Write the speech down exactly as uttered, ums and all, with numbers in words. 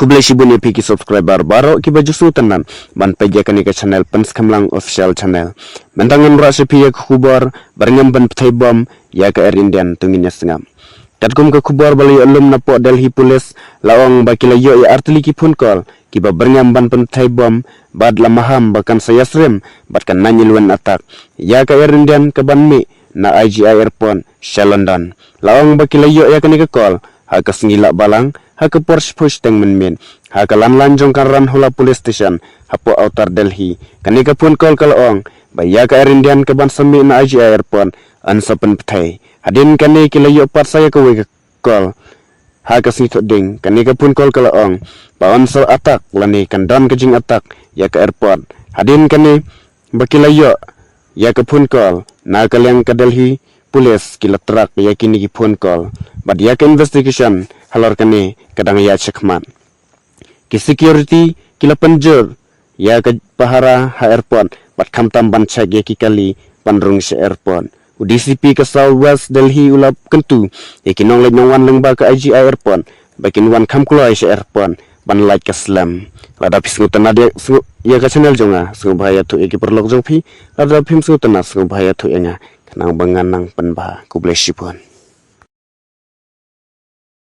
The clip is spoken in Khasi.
Khublei shibun ïa phi ki subscriber baroh kiba ju sngewtynnat ban peit ïa kane ka channel Pynskhem Lang Official Channel. Mynta ngan rah sha phi ïa ka khubor ba rngem ban pynthei bom ïa ka Air Indian, to ngin ïa sngap. Katkum ka khubor ba la ïoh lum na pdeng Delhi Police, la ong ba ki la ïoh ïa artylli ki phone call kiba rngem ban pynthei bom, bad la maham ba kan sa ïasyriem bad kan nang ïalwen attack ïa ka Air Indian kaban mih na I G I Airport sha London. La ong ba ki la ïoh ïa kane ka call ha ka sngi Lahbalang ha ka por shiphew shiteng mynmiet ha ka lynti jong ka Ranhula Police Station hapoh Outer Delhi. Kane ka phone call ka la ong ba ïa ka Air Indian kaban sa mih na I G I Airport yn sa pynpthei. Hadien kane ki la ïoh pat sa ïa kawei ka call ha ka sngi Thohdieng. Kane ka phone call ka la ong ba yn sa attack lane kan don ka jing attack ïa ka airport. Hadien kane ba ki la ïoh ïa ka phone call na ka liang ka Delhi Police, ki la track ïa kine ki phone call bad ïa ka investigation halor kane ka dang ïaid shakhmat. Ki security ki la pynjur ïa ka pahara ha airport bad khamtam ban check ïa ki kali ban rung sha airport. U D C P ka South West Delhi u la kyntu ïa ki nongleit nongwan lyngba ka I G I Airport ba kin wan kham kloi sha airport ban lait ka slem. Lada phi sngewtynnat ïa, sngew, ïa ka channel jong nga, sngewbha ïathuh ïa ki paralok jong phi. Lada phim sngewtynnat, sngewbha ïathuh ïa nga, khnang ba ngan nang pynbha. Khublei shibun.